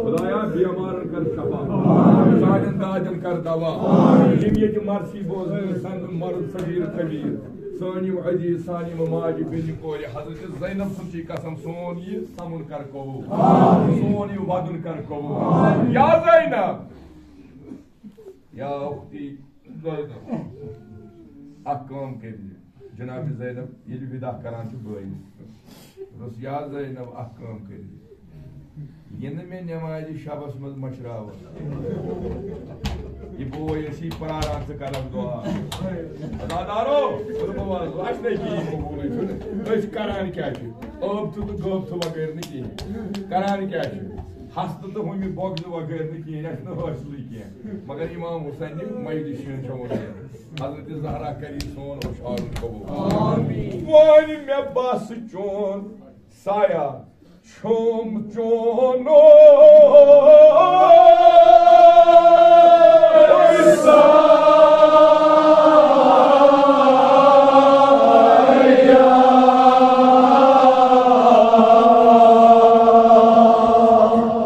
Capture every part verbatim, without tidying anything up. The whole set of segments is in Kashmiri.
خدایا، بیمارن کر شفا، سانٮ۪ن دادٮ۪ن کر دوا، یِم ییٚتہِ مرثی بوزن، سنن مرد صغیر کبیر، سٲنۍ یِم عزیز، سانہِ یِم ماجہِ بیٚنہِ کورِ، حضرت زینب سُنٛد چھُے قسم، سون یہِ سمُن کر قبول، سون یہِ ودُن کر قبول۔ یا زینب، یا اختی، اکھ کٲم کٔرۍ زِ، جناب زینب ییٚلہِ وِدا کران چھِ بٲیِس، دوٚپُس، یا زینب، اکھ کٲم کٔرۍ زِ، یہِ نہٕ مےٚ نٮ۪مازِ شبس منٛز مٔشراوُن، یہِ بوے ٲسی پراران ژٕ کرکھ دعا۔ عزادارو، دوٚپُن، وَلہٕ، اَسہِ نَے کِہیٖنۍ قبوٗلٕے چھُنہٕ، أسۍ کران کیٛاہ چھِ؟ ٲبتہٕ تہٕ گٲبتہٕ وغٲر نہٕ کِہیٖنۍ، کران کیٛاہ چھِ؟ ہستہٕ تہٕ ہُمہِ بۄگزٕ وغٲر نہٕ کِہیٖنۍ، اَسہِ نہٕ حٲصِلٕے کینٛہہ۔ مگر امام حسین نہِ مجلس چھُنہٕ چومُت کینٛہہ۔ حضرت زہرا کری سون اوٚش آرُن قبول۔ آمین۔ وۄنۍ مےٚ بس چون سایہ چھُم چون۔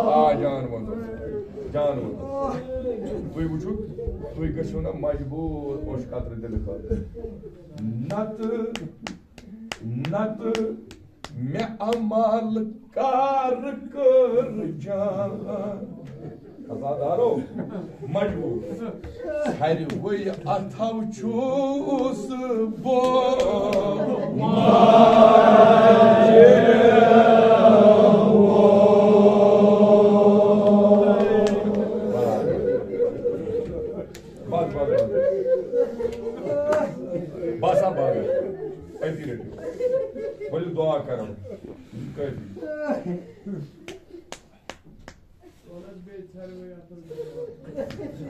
آ، جان وَنو، جان وَنو۔ تُہۍ وٕچھِو، تُہۍ گٔژھِو نہ مجبوٗر اوٚش قطرٕ دِنہٕ خٲطرٕ۔ نتہٕ، نتہٕ مےٚ عمل کر کٔر جان۔ عزادارو، مجبوٗر۔ ہرِ وٕے اتھو چھُس بہٕ۔ بس، بس، بس۔ بس، ہا، بس۔ أتی رٔٹِو۔ ؤلِو دُعا کرو۔ کٲفی۔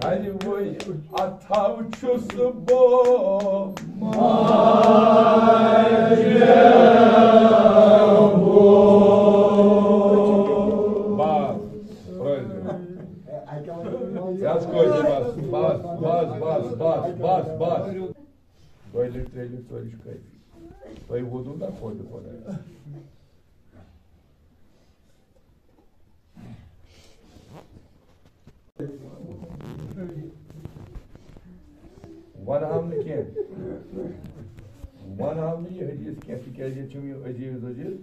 ہرِ وٕے اتھو چھُس بہٕ۔ بس۔ پرٛٲرِو۔ یہِ حظ کٲفی، بس، بس، بس۔ دۄیہِ لٹہِ، ترٛیٚیہِ لٹہِ، ژورِ لٹہِ چھُ کٲفی۔ تۄہہِ ووتوٕ نا خۄد خۄدایَس؟ وَنہٕ ہاو نہٕ کینٛہہ، وَنہٕ ہاو نہٕ یہِ حدیث کینٛہہ، تِکیٛازِ ییٚتہِ چھِم یہِ عزیز عزیز،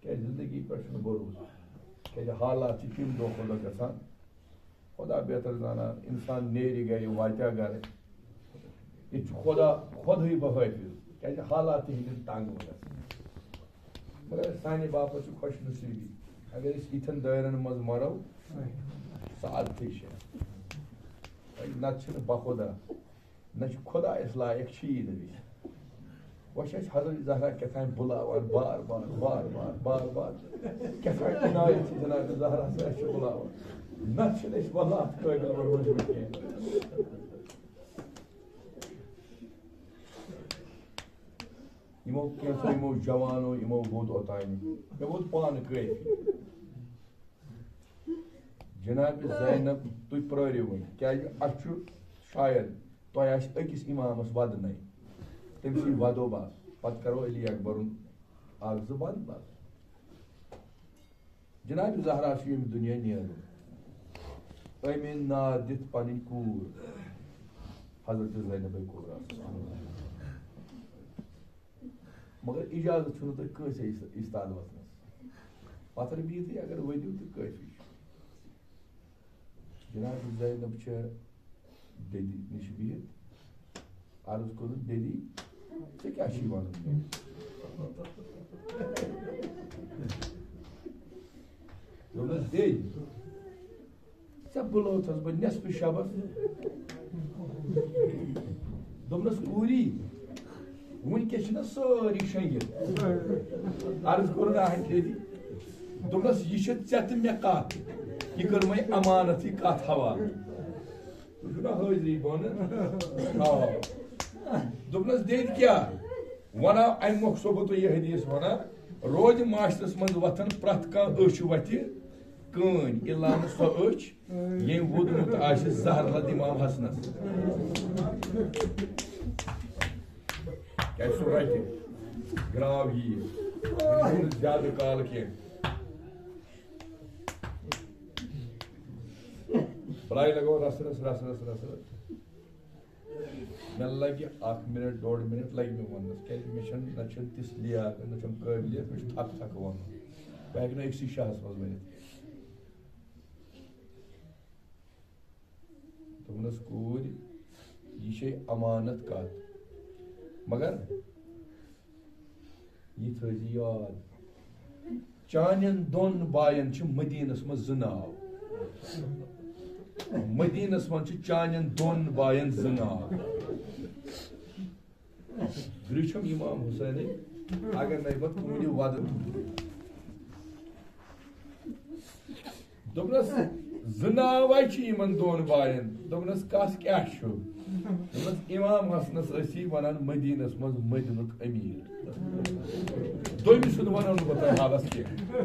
کیٛازِ زندگی پٮ۪ٹھ چھُنہٕ بھروسہٕ، کیٛازِ حالات چھِ تِم دۄہ کھۄتہٕ دۄہ گژھان۔ خۄدا بہتر زانان، اِنسان نیرِ گرِ، واتیٛا گرٕ۔ ییٚتہِ چھُ خۄدا، خۄدہٕے بحٲفظ، کیٛازِ حالات تہِ ہیٚکن تنگ وٲتِتھ۔ مگر سانہِ باپتھ چھُ خۄش نصیٖبی، اگر أسۍ یِتھٮ۪ن دٲیرن منٛز مرو، سعادتٕے چھےٚ۔ نتہٕ چھِنہٕ بخۄدا، نہ چھُ خۄدایَس لایق چھُ یی نہٕ بیٚیہِ۔ وۄنۍ چھِ اَسہِ حضرت زہرا کیٛاہ تام بُلاوان بار بار، بار بار، بار بار۔ کیٛاہ تام عنایت چھِ جناب زہرا سۭتۍ اَسہِ چھِ بُلاوان۔ نَتہٕ چھِنہٕ أسۍ واللہ اَتھ قٲبِل وۄنۍ روٗدمٕتۍ کینٛہہ۔ یِمو کینٛژھو، یِمو جوانو، یِمو ووت اوٚتانۍ۔ مےٚ ووت پانہٕ کٲفی۔ جناب زینب، تُہۍ پرٛٲرِو وۄنۍ، کیٛازِ اَسہِ چھُ شاید تۄہہِ آسہِ أکِس اِمامَس وَدنَے، تٔمۍ سٕے وَدو بَس، پَتہٕ کَرو علی اکبرُن اَکھ زٕ وَدٕ بَس۔ جناب زہرا چھُ ییٚمہِ دُنیا نیرُن، أمۍ أنۍ ناد دِتھ پَنٕنۍ کوٗر، حضرت زینبَے کوٗر آسہٕ۔ مگر اجازت چھُنہٕ تۄہہِ کٲنٛسے است-، استاد وَسنَس۔ پَتھر بِہِتھٕے اگر ؤتِو تہٕ کٲفی چھُ۔ جناب زینب چھےٚ دٮ۪دِ نِش بِہِتھ عرض کوٚرُن، "دٮ۪دی، ژےٚ کیٛاہ چھُے وَنُن مےٚ؟" دوٚپنَس، "دٮ۪دِ، ژےٚ بُلٲوتھَس بہٕ نٮ۪صفہٕ شَبَس۔" دوٚپنَس، "اوٗری، وٕنکٮ۪س چھِنہ سٲری شۄنٛگِتھ؟" عرض کوٚرُن، "اَہَن دٮ۪دی۔" دوٚپنَس، "یہِ چھِ ژےٚ تہٕ مےٚ کَتھ، یہِ کٔر وۄنۍ اَمانَتٕے کَتھ حوالہٕ۔" تُہۍ چھِو نہ حٲضری بانہٕ؟ آ۔ دوٚپنَس، "دٮ۪دِ کیٛاہ وَنان؟ اَمہِ مۄکھ چھُسو بہٕ تۄہہِ یہِ حدیث وَنان، روزِ معاشرَس منٛز وۄتھان پرٛٮ۪تھ کانٛہہ أچھ وَتھِ کٲنۍ، اِلا نہٕ سۄ أچھ، ییٚمۍ ووٚدمُت آسہِ زہر لد امام حسنس۔" کیٛازِ سُہ رَٹہِ، گرٛاو یِیہِ۔ وۄنۍ گوٚو نہٕ زیادٕ کال کینٛہہ۔ بلاے لگو رس رس، رس رس، رس رس۔ مےٚ لگہِ اکھ منٹ، ڈوٚڈ منٹ لگہِ مےٚ وننس، کیازِ مےٚ چھنہٕ، نہ چھنہٕ تِژھ لیاقت، نہ چھم قٲبلیت، مےٚ چھُ تھکھ تھکھ ونُن۔ بہٕ ہیٚکہٕ نہٕ أکسٕے شاہس منٛز ؤنِتھ۔ دوٚپنس، کوٗرۍ، یہِ چھے امانت کتھ، مگر یہِ تھٲیزِ یاد، چانٮ۪ن دۄن باین چھِ مدیٖنس منٛز زٕ ناو۔ مدیٖنس منٛز چھِ چانٮ۪ن دۄن باین زٕ ناو۔ درٛچھم امام حسینٕے، اگر نَے پتہٕ کُنہِ وَدٕ۔ دوٚپنَس، زٕ ناو ہاے چھِ یِمن دۄن باین۔ دوٚپنَس، کَس کیٛاہ چھُ؟ دوٚپنَس، امام حسنس ٲسی وَنان مدیٖنس منٛز مدینُک امیر۔ دوٚیمہِ سُنٛد وَنو نہٕ بہٕ تۄہہِ حالس کینٛہہ۔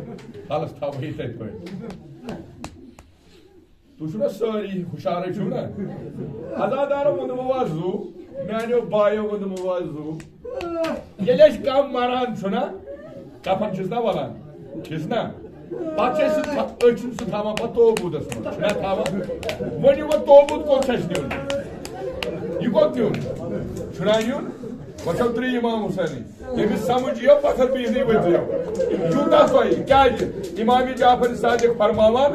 حالس تھاوو یِتھَے پٲٹھۍ۔ تُہۍ چھِو نا سٲری ہُشارٕے چھِو نا؟ عزادارو ووٚنمو آز زُو، میٛانیو بایو ووٚنمو آز زُو۔ ییٚلہِ أسۍ کم مران چھُ نا، کفن چھِس نا ولان، چھِس نا؟ پتہٕ چھِ أسۍ سُہ تھا-، أسۍ چھِنہٕ سُہ تھاوان پتہٕ توبوٗدس منٛز، چھُنا تھاوان؟ ؤنِو وۄنۍ توبوٗد کوٚت چھُ اَسہِ نیُن؟ یہِ کوٚت نیُن؟ چھُنا نیُن؟ وۄنۍ چھَو ترٛےٚ امام حسینٕے۔ ییٚمِس سمجھ یِیو، پتھر پیٖنٕے ؤتھۍزیو۔ یوٗتاہ تۄہہِ، کیٛازِ؟ امام جعفر صادق فرماوان،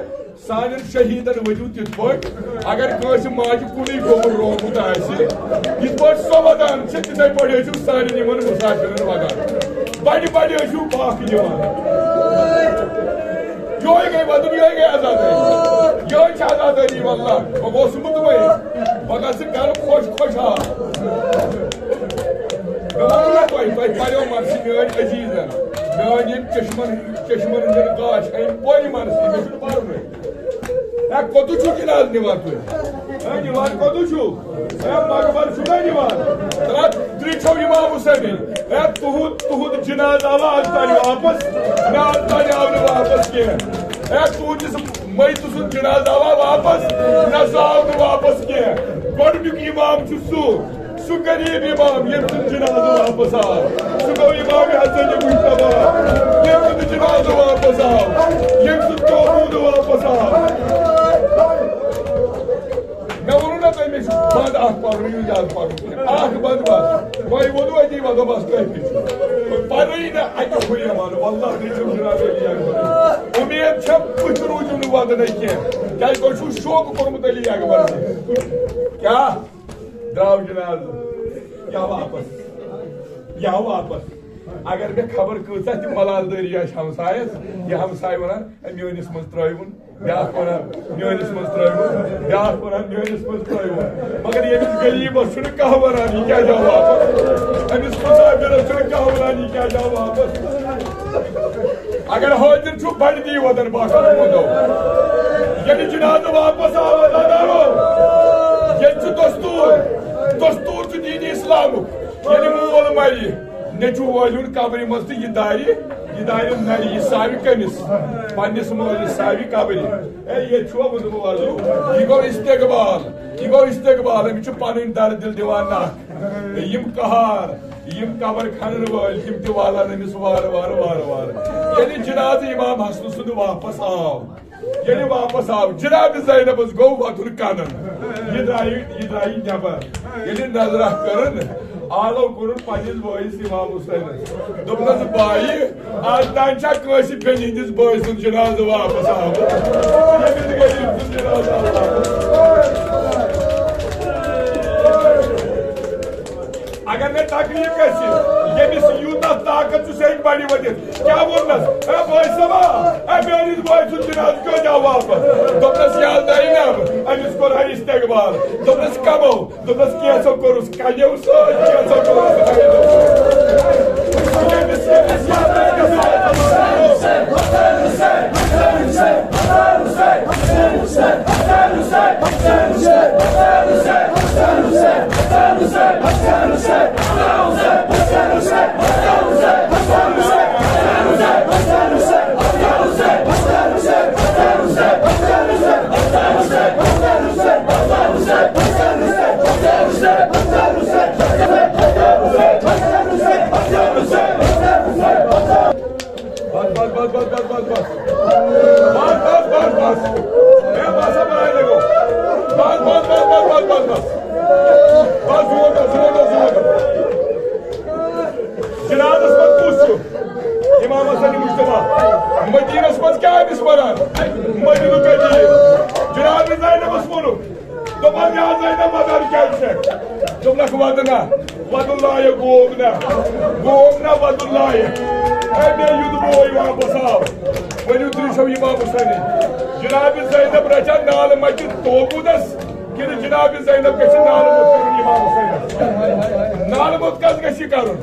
سانٮ۪ن شہیٖدن ؤتھِو تِتھ پٲٹھۍ، اگر کٲنٛسہِ ماجہِ کُنُے گوٚبُر روومُت آسہِ، یِتھ پٲٹھۍ سۄ ودان چھِ، تِتھَے پٲٹھۍ ٲسِو سانٮ۪ن یِمن مُسافِرن ودان۔ بڑِ بڑِ ٲسِو پاکھ دِوان۔ یِہوٚے گٔے ودُن، یِہوٚے گٔے عزادٲری۔ یِہوٚے چھِ عزادٲری، واللہ۔ بہٕ گوس مطمئن۔ بہٕ گژھٕ گرٕ خۄش خۄشحال۔ مےٚ ووٚن نا تۄہہِ، تۄہہِ پریو مرثی میٲنۍ عزیزن، میٲنۍ یِم چشمن، چشمن ہٕنٛدٮ۪ن گاش، أمۍ پورِ مرثی، مےٚ چھُنہٕ پرنُے۔ ہے، کوٚتُے چھُو جناز نِوان تُہۍ؟ ہے، نِوان کوٚتُے چھُو؟ ہے، مغفر چھُو نا نِوان؟ ترٛٹھ، ترٛٹھ چھَو امام حسینٕے۔ ہے، تُہُنٛد، تُہُنٛد جناز آو از تانۍ واپس، مےٚ از تانۍ آو نہٕ واپس کینٛہہ۔ ہے، تُہُنٛدِس میتہٕ سُنٛد جنازٕ آوا واپس؟ نہ، سُہ آو نہٕ واپس کینٛہہ۔ گۄڈٕنیُک امام چھُ سُہ، سُہ غریب امام، ییٚمۍ سُنٛد جنازٕ واپس آو۔ سُہ گوٚو امام حسن مجتبیٰ، ییٚمۍ سُنٛد جنازٕ واپس آو، ییٚمۍ سُنٛد توبوٗد واپس آو۔ مےٚ ووٚنوُ نہ تۄہہِ، مےٚ چھُ بنٛد اکھ پرُن، یہِ زیادٕ پرُن کینٛہہ۔ اکھ بنٛد بس۔ وۄنۍ ووٚنوُ اَتی، وۄنۍ دوٚپمَس، کٲفی چھُ۔ وۄنۍ پَرٕے نہٕ اَتہِ ہُرٮ۪ر وَنہٕ، واللہ نٔژِم جناب علی اکبر۔ اُمید چھَم، تُہۍ تہِ روٗزِو نہٕ وَدنَے کینٛہہ، کیٛازِ تۄہہِ چھُو شوقہٕ کوٚرمُت علی اکبر سۭتۍ۔ کیٛاہ؟ درٛاو جنازٕ۔ یا واپس۔ یا واپس۔ اگر مےٚ خبر کۭژاہ تہِ ملال دٲری آسہِ ہمسایَس، یہِ ہمساے وَنان، "ہے، میٛٲنِس منٛز ترٛٲیوُن۔" بیٛاکھ وَنان، "میٛٲنِس منٛز ترٛٲیوُن۔" بیٛاکھ وَنان، "میٛٲنِس منٛز ترٛٲیوُن۔" مگر ییٚمِس غریٖبَس چھُنہٕ کانٛہہ وَنان، یہِ کیٛازِ آو واپَس؟ أمِس مُسافِرَس چھُنہٕ کانٛہہ وَنان، یہِ کیٛازِ آو واپَس؟ اگر حٲضِر چھُ، بَڑِ دی وَدَن باقٕے وَدو۔ ییٚلہِ جنازٕ واپَس آو، عزادارو، ییٚتہِ چھُ دستوٗر، دستوٗر چھُ دیٖنِ اِسلامُک۔ ییٚلہِ مول مَرِ، نیٚچوٗ والہِ ہُن قبرِ منٛز تہٕ یہِ دارِ، یہِ دارِ نَرِ، یہِ ساوِ کٔمِس؟ پنٛنِس مٲلِس ساوِ قبرِ۔ اے، ییٚتہِ چھُوا وُضوٗ وضوٗ؟ یہِ گوٚو استقبال، یہِ گوٚو استقبال، أمِس چھُ پنٕنۍ درد دِل دِوان نکھ۔ یِم قہار، یِم قبر کھنن وٲلۍ، یِم تہِ والان أمِس وارٕ وارٕ، وارٕ وارٕ۔ ییٚلہِ جنازٕ امام حسنہٕ سُنٛد واپس آو، ییٚلہِ واپس آو، جناب زینبس گوٚو وۄتھُن کنن۔ یہِ درٛایہِ، یہِ درٛایہِ نٮ۪بر۔ ییٚلہِ نظرہ کٔرٕن، آلو کوٚرُن پننِس بٲیِس امام حسینس۔ دوٚپنس، بایی، از تام چھا کٲنٛسہِ بیٚنہِ ہٕنٛدِس بٲے سُنٛد جنازٕ واپس آمُت؟ ییٚمِس غریٖب سُنٛد جنازٕ آو واپس۔ اگر مےٚ تکلیف گژھِ، ییٚمِس یوٗتاہ طاقت چھُ، سُہ ہیٚکہِ بڑِ ؤنِتھ۔ کیٛاہ ووٚننس؟ اے بٲے صٲبا، اے میٲنِس بٲے سُنٛد جنازٕ کیٛازِ آو واپس؟ دوٚپنس، یا زینب، أمِس کوٚر ہا استقبال۔ دوٚپنس، کمو؟ دوٚپنس، کینٛژھو کوٚرُس کَنیو سۭتۍ، کینٛژھو کوٚرُس کَنیو سۭتۍ۔ ییٚمِس، ییٚمِس یاد آسہِ، بس، بس، بس، بس، بس، بس۔ بس، بس، بس، بس۔ ہے، بس، اب آنے دو۔ بس، بس، بس، بس، بس، بس، بس۔ بس، زور دو، زور دو، زور دو۔ جنازس منٛز کُس چھُ؟ امام حسن مجتبیٰ۔ مدینس منٛز کیٛاہ أمِس پران؟ مدینُک قدیٖر۔ جناب زینبس ووٚنُکھ، دوٚپُن، یا زینب، ودان کیٛازِ چھَکھ؟ دوٚپنکھ، ودٕ نہ، ودُن لایق گوم نہ، گوم نہ ودُن لایق۔ اے، مےٚ یُتھ بوے واپس آو۔ ؤنِو تُہۍ چھِو امام حسینٕے۔ جناب زینب رچھا نالہٕ مَتہِ توبوٗدس کِنہٕ جناب زینب گژھِ نالہٕ موٚت کرُن امام حسینس؟ نالہٕ موٚت کس گژھِ کرُن؟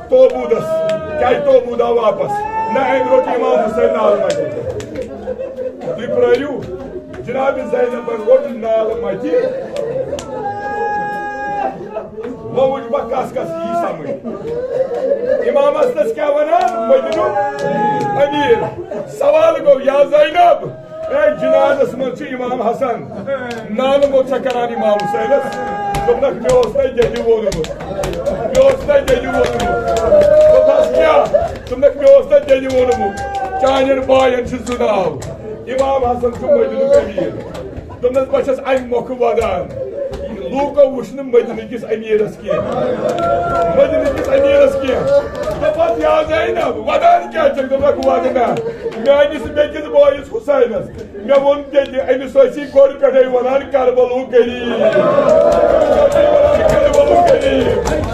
توبوٗدس۔ کیٛازِ توبوٗد آو واپس؟ نہ، أمۍ روٚٹ امام حسین نالہٕ مَتہِ۔ تُہۍ پرٛٲرِو۔ جناب زینبن روٚٹ نالہٕ مَتہِ۔ وۄنۍ وٕچھ بہٕ کس کس یی سمجھ۔ امام حسنس کیٛاہ ونان؟ مدینُک امیر۔ سوال گوٚو، یا زینب، اے، جنازس منٛز چھُ امام حسن، نالہٕ موٚت چھا کران امام حسینس؟ دوٚپنکھ، مےٚ اوس تۄہہِ دٮ۪دِ ووٚنمُت، مےٚ اوس تۄہہِ دٮ۪دِ ووٚنمُت۔ دوٚپمس، کیٛاہ؟ دوٚپنکھ، مےٚ اوس تۄہہِ دٮ۪دِ ووٚنمُت، چانٮ۪ن باین چھُ زٕ ناو، امام حسن چھُ مدینُک امیر۔ دوٚپنس، بہٕ چھَس اَمہِ مۄکھٕ وَدان، لوٗکو وٕچھ نہٕ مدینہٕ کِس امیٖرس کینٛہہ، مدینہٕ کِس امیٖرس کینٛہہ۔ دوٚپمس، یا زینب، وَدان کیٛاہ چھَکھ؟ دوٚپنکھ، وَدٕ نہ، میٛٲنِس بیٚکِس بٲیِس حُسینس۔ مےٚ ووٚن تیٚلہِ، أمِس ٲسی گۄڈٕ پٮ۪ٹھَے وَنان، کربلو غریٖب۔ أمِس ٲسی وَنان، کربلو غریٖب۔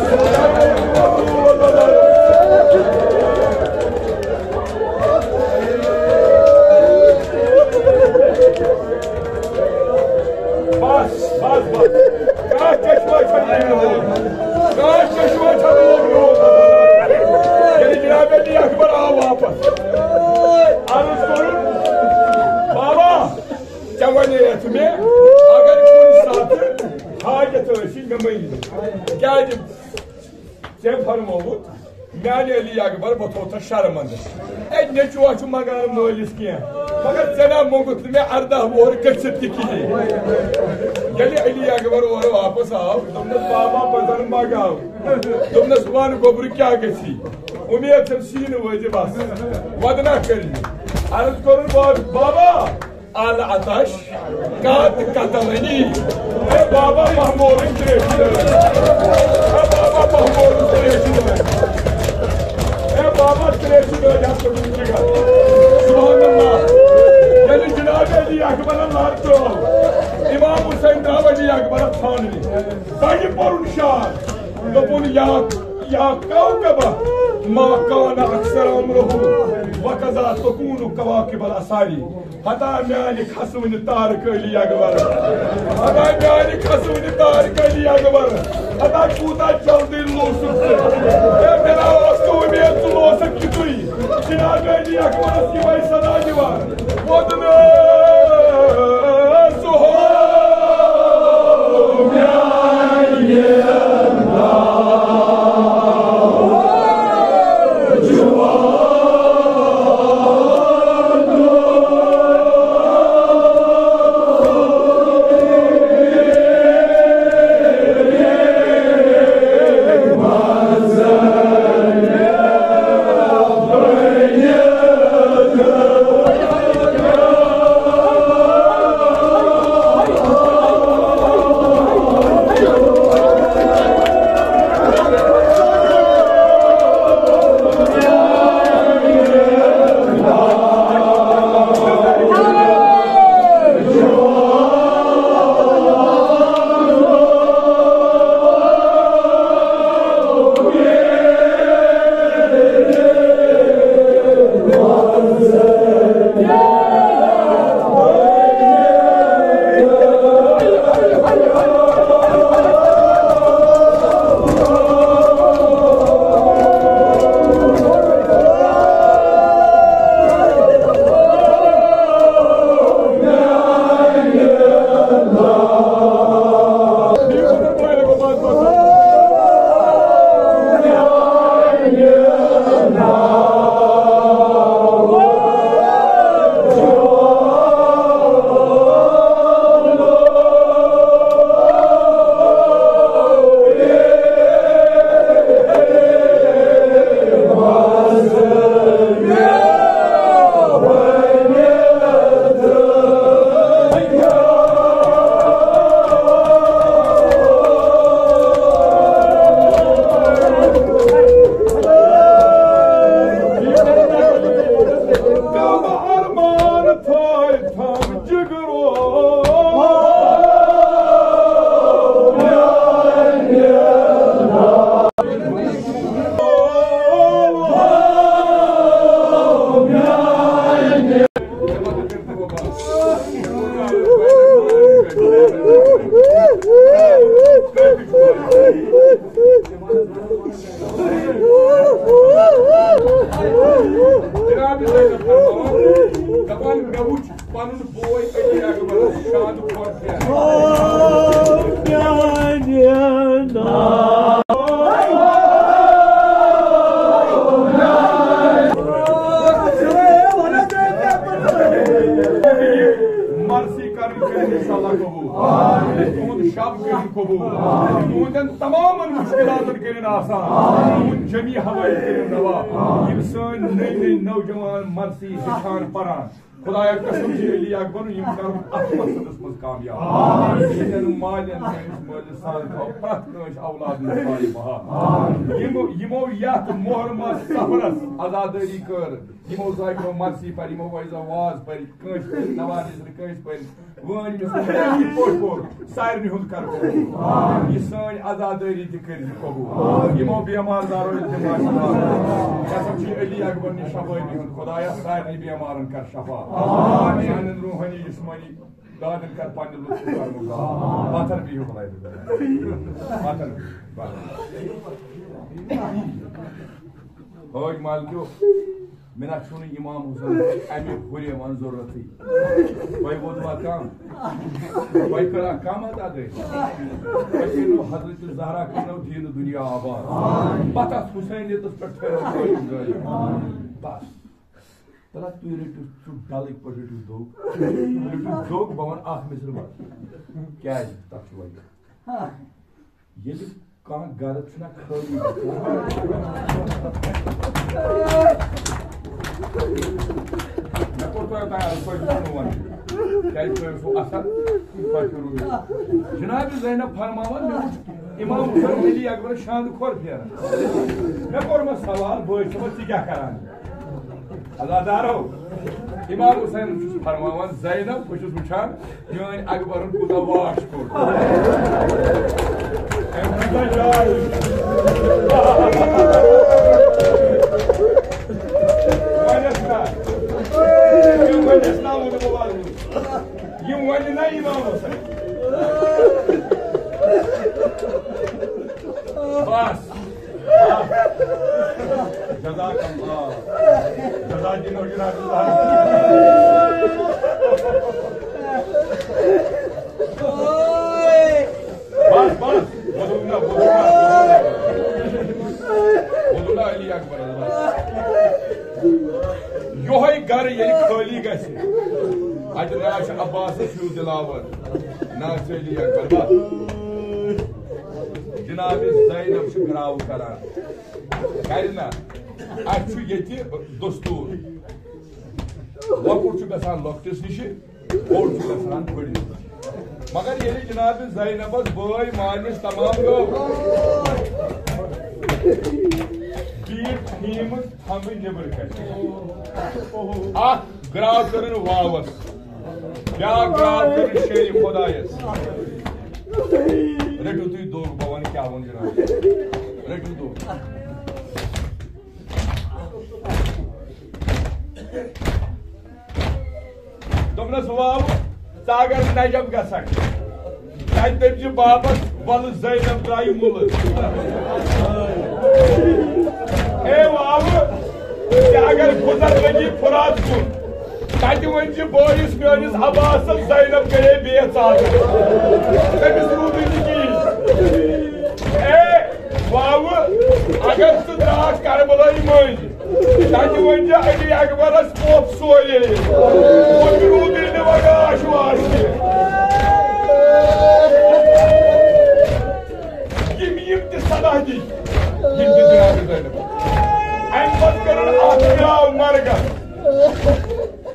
بس، بس، بس۔ کانٛہہ چشمہ چھَنہٕ یِوان۔ کانٛہہ چشمہ چھَنہٕ یِوان۔ ییٚلہِ جناب علی اکبر آو واپس، عرض کوٚرُن، بابا، ژےٚ وَنییَتھ مےٚ، اگر کُنہِ ساتہٕ حاجت ٲسی، مےٚ مٔنٛگۍ زِ۔ کیٛازِ؟ ژےٚ فرمووُتھ، میانہِ علی اکبر، بہٕ تھوو ژےٚ شرمندٕ۔ اے، نیٚچوٗ چھُ منگان مٲلِس کینٛہہ، مگر ژےٚ نا موٚنگُتھ نہٕ مےٚ ارداہ وُہُر گٔژھِتھ تہِ کِہیٖنۍ۔ ییٚلہِ علی اکبر اورٕ واپس آو، دوٚپنَس، بابا، بہٕ زَن منگاو۔ دوٚپنَس، وَن گوٚبرٕ، کیٛاہ گژھی؟ اُمید چھَم سِنۍ وٲتۍ بس۔ وَدنا کٔرِو۔ عرض کوٚرُن، با-، بابا، العطش قد قتلنی۔ اے بابا محمود تریشی۔ اے بابا محمود تریشی۔ اے بابا تریشی۔ سبحان اللہ۔ یعنی جناب علی اکبر اللہ تو امام حسین دراو علی اکبر خان نے بڑی پرن شار۔ دوٚپُن، یا، یا کوكبہ ما كان أكثر عمره وكذا تكون كواكب الأساري۔ ہتا میانہِ کھسوٕنہِ تارکہٕ علی اکبر۔ ہتا میانہِ کھسوٕنہِ تارکہٕ علی اکبر۔ ہتا کوٗتاہ جلدی لوسُکھ ژٕ۔ ہے، مےٚ نا اوس نہٕ اُمید ژٕ لوسکھ یِتُے۔ جناب علی اکبرس یِمے صدا دِوان۔ وۄدنہٕ سُہ ہو میانہِ جناب زینب فرماوان، دپان، مےٚ وُچھ پنُن بوے علی اکبرس شانہٕ کھۄر پھیران۔ مرثی کرٕنۍ کٔرِنۍ انشاءاللہ قبول۔ تُہُنٛد شب کٔرِنۍ قبول۔ تُہُنٛدٮ۪ن تمامن مشکلاتن کٔرِنۍ آسان۔ تُہُنٛد جمی ہوٲیی کٔرِنۍ روا۔ یِم سٲنۍ نٔوۍ نٔوۍ نوجوان مرثی ہیٚچھان پران۔ خدایا قسم چھِ علی اکبر، یِم کرُن اتھ مقصدس منٛز کامیاب۔ یِہنٛدٮ۪ن مالٮ۪ن، میٲنِس مٲلِس سان تھاو پرٛٮ۪تھ کٲنٛسہِ اولاد منٛز صالح بہار۔ یِمو، یِمو یتھ محرمہ سفرس عزادٲری کٔر، یِمو زاگہِ مرثی پرِ، یِمو وٲتۍ واز پرِ، کٲنٛسہِ پرِ نوازِ، کٲنٛسہِ پرِ وٲنۍ، یِتھ پٲٹھۍ پوٚر، سارنٕے ہُنٛد کر قبول۔ یہِ سٲنۍ عزادٲری تہِ کٔرۍ زِ قبول۔ یِمو بیمار دارو التماس چھِ کران۔ قسم چھِ علی اکبر نِش شفٲعی ہُنٛد، خدایا سارنٕے بیمارن کر شفا۔ سانٮ۪ن روحٲنی جسمٲنی دادٮ۪ن کر پننہِ لطفہٕ کرمُک۔ پتھر بِہِو خدایہِ۔ پتھر بِہِو۔ حٲج مالکیو، مےٚ نہ چھُنہٕ امام حسین امہِ ہُرِ یِوان ضروٗرتٕے۔ تۄہہِ ووتوا کم؟ تۄہہِ کٔرا کم ادا گٔے؟ تۄہہِ کٔرِو حضرت زہرا کٔرنو دیٖن دُنیا آباد۔ پتہٕ اتھ حسینیتس پٮ۪ٹھ ٹھٔہرو تۄہہِ ظٲلِم۔ بس۔ تَلہ تُہۍ رٔٹِو سُہ ڈلٕکۍ پٲٹھۍ رٔٹِو دوٚگ۔ رٔٹِو دوٚگ، بہٕ وَنہٕ اکھ مِصرٕ بس۔ کیٛازِ؟ تَتھ چھُ وجہ۔ ییٚلہِ کانٛہہ گرٕ چھُنہ خٲلی گژھان۔ مےٚ کوٚر تۄہہِ اوٚتام عرض، تۄہہِ چھُو نہٕ وَنُن۔ کیٛازِ تۄہہِ اوسوُ اَثر؟ تۄہہِ پھیوٗروُ مےٚ۔ جناب زینب فرماوان، مےٚ وُچھ امام حسین علی اکبرس شانہٕ کھۄر پھیران۔ مےٚ کوٚرمَس سوال، بٲے صٲبہ، ژٕ کیٛاہ کران؟ عزادارو، امام حسین چھُس فرماوان، زینب، بہٕ چھُس وٕچھان، میٲنۍ اکبرن کوٗتاہ واش کوٚر۔ أمۍ کوٗتاہ جاے۔ وۄنۍ ٲس نہ، أمۍ وۄنۍ ٲس نہ ووٚنمُت، یِم وۄنۍ نہ امام حسین۔ بس۔ جزاک اللہ۔ جزاک اللہ۔ بس، بس۔ بولو نا، بولو نا۔ بولو نا علی اکبر۔ یوہے گھر ییٚلہِ خٲلی گژھِ، اتہِ نہ چھُ عباسس ہیوٗ دلاور، نہ چھُ علی اکبر۔ بس۔ جناب زینب چھِ گراو کران۔ کرِ نہ۔ اَسہِ چھُ ییٚتہِ دستوٗر۔ لۄکُٹ چھُ گژھان لۄکٹِس نِشہِ، بوٚڑ چھُ گژھان بٔڑِس نِشہِ۔ مگر ییٚلہِ جناب زینبس بٲے ماجہِ نِش تمام گوٚو، بیٖٹھ فیٖمہٕ تھمبہٕ نیٚبرٕ کنہِ۔ اکھ گراو کٔرٕن واوس، بیٛاکھ گراو کٔرٕن شیرِ خۄدایس۔ رٔٹِو تُہۍ دوٚگ، بہٕ وَنہٕ کیٛاہ ووٚن جناب۔ رٔٹِو دوٚگ۔ دوٚپنَس، واو، ژٕ اگر نجف گژھکھ، تَتہِ دٔپۍ زِ بابس، وَلہٕ زینب درٛایہِ مُلہٕ۔ اے واوٕ، ژےٚ اگر گُزر لٔگی فرات کُن، تَتہِ ؤنۍ زِ بٲیِس میٲنِس عباسس، زینب گٔیے بے ژاو۔ تٔمِس روٗدٕے نہٕ کِہیٖنۍ۔ اے واوٕ، اگر ژٕ درٛاکھ کربلٲے مٔنٛزۍ، تَتہِ ؤنۍ زِ علی اکبرس پوٚپ سورے۔ وۄنۍ روٗدٕے نہٕ وۄنۍ گاش واش کینٛہہ۔ یِم، یِم تہِ صلاح دِتۍ، یِم تہِ جناب زینب۔ اَمہِ پتہٕ کٔرٕن اکھ گراو مرگن۔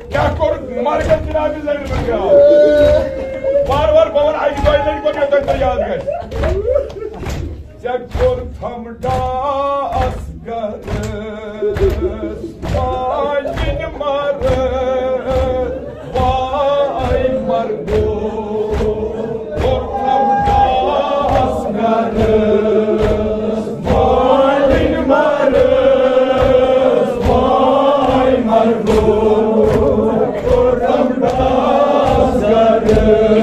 کیٛاہ کوٚر مرگن جناب زینبن گراو؟ وارٕ وارٕ بہٕ وَنہٕ اَکہِ دۄیہِ لَٹہِ گۄڈٕ، یوٚتام تۄہہِ یاد گژھِ۔ ژےٚ کوٚرتھم ڈاس گرس مالِنۍ مرد، واے مرگو۔ کوٚرتھم ڈاس گرس مالِنۍ مرد، واے مرگو۔ کوٚرتھم ڈاس گرس